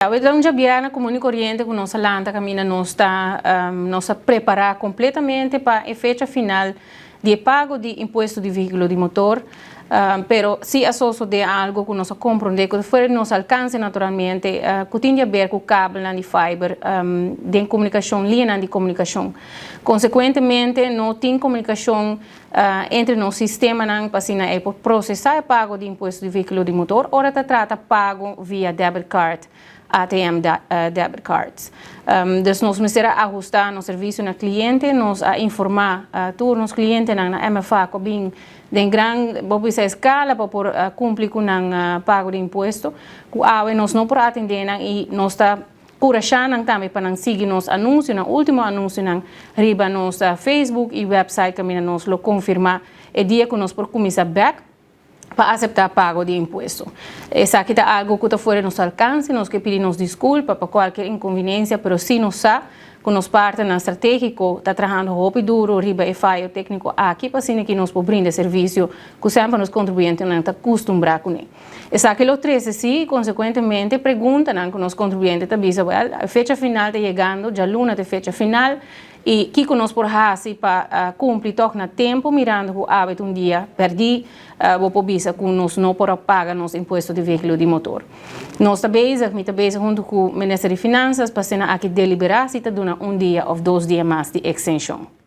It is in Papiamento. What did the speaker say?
Awe ta un djabièrnè komun i koriente ku nos a lanta kaminda nos ta nos a prepará kompletamente pa e fecha final di e pago di impuesto di vehíkulo di motor. Pero si a sosodé algu ku nos a komprondé ku ta fuera di nos alkanse naturalmente ku tin di aber ku kabelnan di fiber den komunikashon, liñanan di komunikashon. Konsekuentemente no tin komunikashon Entre nos sistemanan pa asina e por prosesá e pago di impuesto di vehíkulo di motor ora ta trata pago via debit card, ATM debit cards. Dus nos mester a ahustá nos servisio na kliente, nos a informá tur nos klientenan na MFA ku a bin den gran, bo bisa eskala pa por kumpli ku nan pago di impuesto, ku awe nos no por atendé nan i nos ta Kurashá nan tambe pa nan sigui nos anunsionan, último anunsionan riba nos Facebook i website kaminda nos lo konfirmá e dia ku nos por kuminsá bèk pa aseptá pago di impuesto. Esaki ta algu ku ta fuera nos alkanse, nos ke pidi nos diskulpa pa kualker inkonviniensia, pero sí nos sa ku nos partnernan stratégiko ta trahando hopi duru riba e fayo tékniko aki pa asina ki nos por brinda e servisio ku semper nos kontribuyentenan ta kustumbrá kuné. Esaki lo trece si, consecuentemente, preguntanan cu nos contribuyente ta bisa, wel, e fecha final ta yegando, djaluna ta e fecha final, y kico nos por haci pa cumpli toch na tempo, mirando cu awe ta un dia perdi, bo por bisa cu nos no por a paga nos impuesto di vehiculo di motor. Nos ta bezig, mi ta bezig hunto cu Minister di Finanzas pa asina aki delibera si ta duna un dia of dos dia mas di extension.